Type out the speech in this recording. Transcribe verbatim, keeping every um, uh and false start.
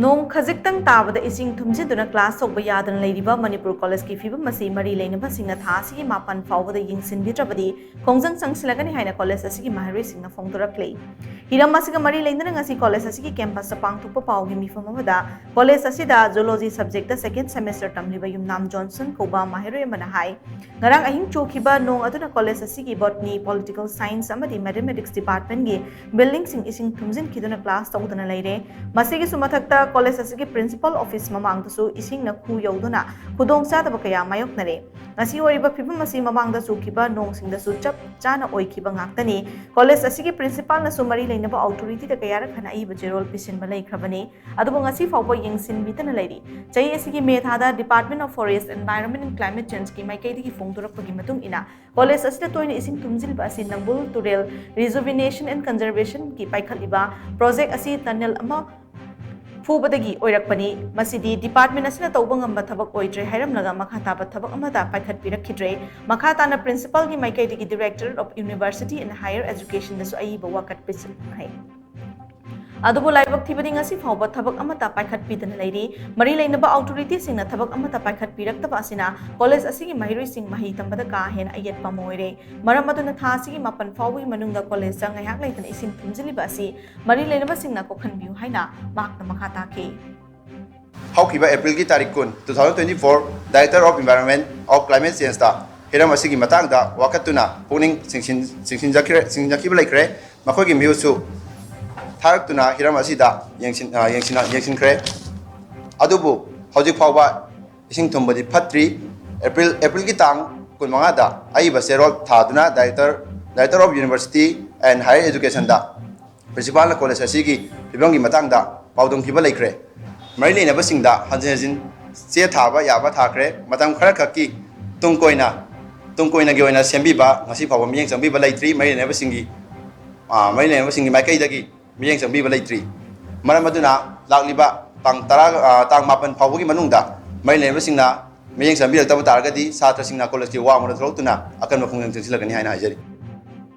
ꯅꯣꯡ ꯈꯖꯤꯛꯇꯪ ꯇꯥꯕꯗ ꯏꯁꯤꯡ ꯊꯨꯝꯖꯤꯟꯗꯨꯅ ꯀ꯭ꯂꯥꯁ ꯇꯧꯕ ꯌꯥꯗꯅ ꯂꯩꯔꯤꯕ ꯃꯅꯤꯄꯨꯔ ꯀꯣꯂꯦꯖꯀꯤ ꯐꯤꯕꯝ ꯑꯁꯤ ꯃꯔꯤ ꯂꯩꯅꯕꯁꯤꯡꯅ ꯊꯥ ꯑꯁꯤꯒꯤ ꯃꯥꯄꯟ ꯐꯥꯎꯕꯗ ꯌꯦꯡꯁꯤꯟꯕꯤꯗ꯭ꯔꯕꯗꯤ ꯈꯣꯡꯖꯪ ꯆꯪꯁꯤꯜꯂꯒꯅꯤ ꯍꯥꯏꯅ ꯀꯣꯂꯦꯖ ꯑꯁꯤꯒꯤ ꯃꯍꯩꯔꯣꯏꯁꯤꯡꯅ ꯐꯣꯡꯗꯣꯔꯛꯂꯤ꯫ ꯍꯤꯔꯝ ꯑꯁꯤꯒ ꯃꯔꯤ ꯂꯩꯅꯅ ꯉꯁꯤ ꯀꯣꯂꯦꯖ ꯑꯁꯤꯒꯤ ꯀꯦꯝꯄꯁꯇ ꯄꯥꯡꯊꯣꯛꯄ ꯄꯥꯎꯒꯤ ꯃꯤꯐꯝ ꯑꯃꯗ ꯀꯣꯂꯦꯖ ꯑꯁꯤꯗ ꯖꯨꯂꯣꯖꯤ ꯁꯕꯖꯦꯛꯇ ꯁꯦꯀꯦꯟ ꯁꯦꯃꯦꯁꯇꯔ ꯇꯝꯂꯤꯕ ꯌꯨꯝꯅꯥꯝ ꯖꯣꯟꯁꯟ ꯀꯧꯕ ꯃꯍꯩꯔꯣꯏ ꯑꯃꯅ ꯍꯥꯏ, ꯉꯔꯥꯡ ꯑꯍꯤꯡ ꯆꯨꯈꯤꯕ ꯅꯣꯡ ꯑꯗꯨꯅ ꯀꯣꯂꯦꯖ ꯑꯁꯤꯒꯤ ꯕꯣꯇꯅꯤ, ꯄꯣꯂꯤꯇꯤꯀꯦꯜ ꯁꯥꯏꯟꯁ ꯑꯃꯗꯤ ꯃꯦꯊꯃꯦꯇꯤꯛꯁ ꯗꯤꯄꯥꯔꯠꯃꯦꯟꯒꯤ ꯕꯤꯜꯗꯤꯡꯁꯤꯡ ꯏꯁꯤꯡ ꯊꯨꯝꯖꯤꯟꯈꯤꯗꯨꯅ ꯀ꯭ꯂꯥꯁ ꯇꯧꯗꯅ ꯂꯩꯔꯦ꯫ ꯃꯁꯤꯒꯤꯁꯨ ꯃꯊꯛꯇ ꯀꯣꯂꯦꯖ ꯑꯁꯤꯒꯤ ꯄ꯭ꯔꯤꯟꯁꯤꯄꯥꯜ ꯑꯣꯐꯤꯁ ꯃꯃꯥꯡꯗꯁꯨ ꯏꯁꯤꯡꯅ ꯈꯨ ꯌꯧꯗꯨꯅ ꯈꯨꯗꯣꯡꯆꯥꯗꯕ ꯀꯌꯥ ꯃꯥꯌꯣꯛꯅꯔꯦ꯫ ꯉꯁꯤ ꯑꯣꯏꯔꯤꯕ ꯐꯤꯕꯝ ꯑꯁꯤ ꯃꯃꯥꯡꯗ ꯆꯨꯈꯤꯕ ꯅꯣꯡꯁꯤꯡꯗꯁꯨ ꯆꯞ ꯆꯥꯅ ꯑꯣꯏꯈꯤꯕ ꯉꯥꯛꯇꯅꯤ꯫ ꯀꯣꯂꯦꯖ ꯑꯁꯤꯒꯤ ꯄ꯭ꯔꯤꯟꯁꯤꯄꯥꯜꯅꯁꯨ ꯃꯔꯤ ꯂꯩꯅꯕ ꯑꯣꯊꯣꯔꯤꯇꯤꯗ ꯀꯌꯥꯔꯛ ꯍꯟꯅ ꯑꯏꯕ ꯆꯦꯔꯣꯜ ꯄꯤꯁꯤꯟꯕ ꯂꯩꯈ꯭ꯔꯕꯅꯤ꯫ ꯑꯗꯨꯕꯨ ꯉꯁꯤ ꯐꯥꯎꯕ ꯌꯦꯡꯁꯤꯟꯕꯤꯗꯅ ꯂꯩꯔꯤ꯫ ꯆꯍꯤ ꯑꯁꯤꯒꯤ ꯃꯦ ꯊꯥꯗ Department of Forest, Environment and Climate Changeꯀꯤ ꯃꯥꯏꯀꯩꯗꯒꯤ ꯐꯣꯡꯗꯣꯔꯛꯄꯒꯤ ꯃꯇꯨꯡ ꯏꯟꯅ, ꯀꯣꯂꯦꯖ ꯑꯁꯤꯗ ꯇꯣꯏꯅ ꯏꯁꯤꯡ ꯊꯨꯝꯖꯤꯟꯕ ꯑꯁꯤ ꯅꯝꯕꯨꯜ ꯇꯨꯔꯦꯜ Rejuvenation and Conservationꯒꯤ ꯄꯥꯏꯈꯠꯂꯤꯕ ꯄ꯭ꯔꯣꯖꯦꯛ ꯑꯁꯤ ꯇꯅꯦꯜ ꯑꯃ ꯐꯨꯕꯗꯒꯤ ꯑꯣꯏꯔꯛꯄꯅꯤ꯫ ꯃꯁꯤꯗꯤ ꯗꯤꯄꯥꯔꯠꯃꯦꯟ ꯑꯁꯤꯅ ꯇꯧꯕ ꯉꯝꯕ ꯊꯕꯛ ꯑꯣꯏꯗ꯭ꯔꯦ ꯍꯥꯏꯔꯝꯂꯒ ꯃꯈꯥ ꯇꯥꯕ ꯊꯕꯛ ꯑꯃꯠꯇ ꯄꯥꯏꯈꯠꯄꯤꯔꯛꯈꯤꯗ꯭ꯔꯦ꯫ ꯃꯈꯥ ꯇꯥꯅ ꯄ꯭ꯔꯤꯟꯁꯤꯄꯥꯜꯒꯤ ꯃꯥꯏꯀꯩꯗꯒꯤ Directorate of University and Higher Educationꯗꯁꯨ ꯑꯏꯕ ꯋꯥꯀꯠ ꯄꯤꯁꯤꯟꯈ꯭ꯔꯦ꯫ ꯑꯗꯨꯕꯨ ꯂꯥꯏꯕꯛ ꯊꯤꯕꯗꯤ ꯉꯁꯤ ꯐꯥꯎꯕ ꯊꯕꯛ ꯑꯃꯠꯇ ꯄꯥꯏꯈꯠꯄꯤꯗꯅ ꯂꯩꯔꯤ꯫ ꯃꯔꯤ ꯂꯩꯅꯕ ꯑꯣꯊꯣꯔꯤꯇꯤꯁꯤꯡꯅ ꯊꯕꯛ ꯑꯃꯠꯇ ꯄꯥꯏꯈꯠꯄꯤꯔꯛꯇꯕ ꯑꯁꯤꯅ ꯀꯣꯂꯦꯖ ꯑꯁꯤꯒꯤ ꯃꯍꯩꯔꯣꯏꯁꯤꯡ ꯃꯍꯩ ꯇꯝꯕꯗ ꯀꯥ ꯍꯦꯟꯅ ꯑꯌꯦꯠꯄ ꯑꯃ ꯑꯣꯏꯔꯦ꯫ ꯃꯔꯝ ꯑꯗꯨꯅ ꯊꯥ ꯑꯁꯤꯒꯤ ꯃꯥꯄꯟ ꯐꯥꯎꯕꯒꯤ ꯃꯅꯨꯡꯗ ꯀꯣꯂꯦꯖꯇ ꯉꯥꯏꯍꯥꯛ ꯂꯩꯇꯅ ꯏꯁꯤꯡ ꯊꯨꯝꯖꯤꯜꯂꯤꯕ ꯑꯁꯤ ꯃꯔꯤ ꯂꯩꯅꯕꯁꯤꯡꯅ ꯀꯣꯛꯍꯟꯕꯤꯌꯨ ꯍꯥꯏꯅ ꯃꯍꯥꯛꯅ ꯃꯈꯥ ꯇꯥꯈꯤ꯫ ꯍꯧꯈꯤꯕ ꯑꯦꯄ꯭ꯔꯤꯜꯒꯤ ꯇꯥꯔꯤꯛ ꯀꯨꯟ, two thousand twenty four, Director of Environment of Climate Changeꯇ ꯍꯤꯔꯝ ꯑꯁꯤꯒꯤ ꯃꯇꯥꯡꯗ ꯋꯥꯀꯠꯇꯨꯅ ꯄꯨꯛꯅꯤꯡ ꯆꯤꯡꯁꯤꯟ-, ꯆꯤꯡꯁꯤꯟꯖꯈꯤꯔꯦ-, ꯆꯤꯡꯁꯤꯟꯖꯈꯤꯕ ꯂꯩꯈ꯭ꯔꯦ꯫ ꯃꯈꯣꯏꯒꯤ ꯃꯤꯍꯨꯠꯁꯨ ꯊꯥꯔꯛꯇꯨꯅ ꯍꯤꯔꯝ ꯑꯁꯤꯗ ꯌꯦꯡꯁꯤꯟ-, ꯑ, ꯌꯦꯡꯁꯤꯟ-, ꯌꯦꯡꯁꯤꯟꯈ꯭ꯔꯦ꯫ ꯑꯗꯨꯕꯨ ꯍꯧꯖꯤꯛ ꯐꯥꯎꯕ ꯏꯁꯤꯡ ꯊꯨꯝꯕꯗꯤ ꯐꯠꯇ꯭ꯔꯤ꯫ ꯑꯦꯄ꯭ꯔꯤꯜ, ꯑꯦꯄ꯭ꯔꯤꯜꯒꯤ ꯇꯥꯡ ꯀꯨꯟꯃꯉꯥꯗ ꯑꯏꯕ ꯆꯦꯔꯣꯜ ꯊꯥꯗꯨꯅ Director, Director of University and Higher Educationꯗ ꯄ꯭ꯔꯤꯟꯁꯤꯄꯥꯜꯅ ꯀꯣꯂꯦꯖ ꯑꯁꯤꯒꯤ ꯐꯤꯕꯝꯒꯤ ꯃꯇꯥꯡꯗ ꯄꯥꯎꯗꯝꯈꯤꯕ ꯂꯩꯈ꯭ꯔꯦ꯫ ꯃꯔꯤ ꯂꯩꯅꯕꯁꯤꯡꯗ ꯍꯟꯖꯤꯟ ꯍꯟꯖꯤꯟ ꯆꯦ ꯊꯥꯕ ꯌꯥꯕ ꯊꯥꯈ꯭ꯔꯦ꯫ ꯃꯇꯝ ꯈꯔꯈꯛꯀꯤ ꯇꯨꯡ ꯀꯣꯏꯅ, ꯇꯨꯡ ꯀꯣꯏꯅꯒꯤ ꯑꯣꯏꯅ ꯁꯦꯝꯕꯤꯕ ꯉꯁꯤ ꯐꯥꯎꯕ ꯃꯤꯠꯌꯦꯡ ꯆꯪꯕꯤꯕ ꯂꯩꯇ꯭ꯔꯤ꯫ ꯃꯔꯤ ꯂꯩꯅꯕꯁꯤꯡꯒꯤ, ꯑ, ꯃꯔꯤ ꯂꯩꯅꯕꯁꯤꯡꯒꯤ ꯃꯥꯏꯀꯩꯗꯒꯤ ꯃꯤꯠꯌꯦꯡ ꯆꯪꯕꯤꯕ ꯂꯩꯇ꯭ꯔꯤ꯫ ꯃꯔꯝ ꯑꯗꯨꯅ ꯂꯥꯛꯂꯤꯕ ꯇꯥꯡ ꯇꯔꯥ, ꯑ, ꯇꯥꯡ ꯃꯥꯄꯟ ꯐꯥꯎꯕꯒꯤ ꯃꯅꯨꯡꯗ ꯃꯔꯤ ꯂꯩꯅꯕꯁꯤꯡꯅ ꯃꯤꯠꯌꯦꯡ ꯆꯪꯕꯤꯔꯛꯇꯕ ꯇꯥꯔꯒꯗꯤ ꯁꯥꯇ꯭ꯔꯁꯤꯡꯅ ꯀꯣꯂꯦꯖꯀꯤ ꯋꯥꯡꯃꯗ ꯊꯣꯛꯂꯛꯇꯨꯅ ꯑꯀꯟꯕ ꯈꯣꯡꯖꯪ ꯆꯪꯁꯤꯜꯂꯛꯀꯅꯤ ꯍꯥꯏꯅ ꯍꯥꯏꯖꯔꯤ꯫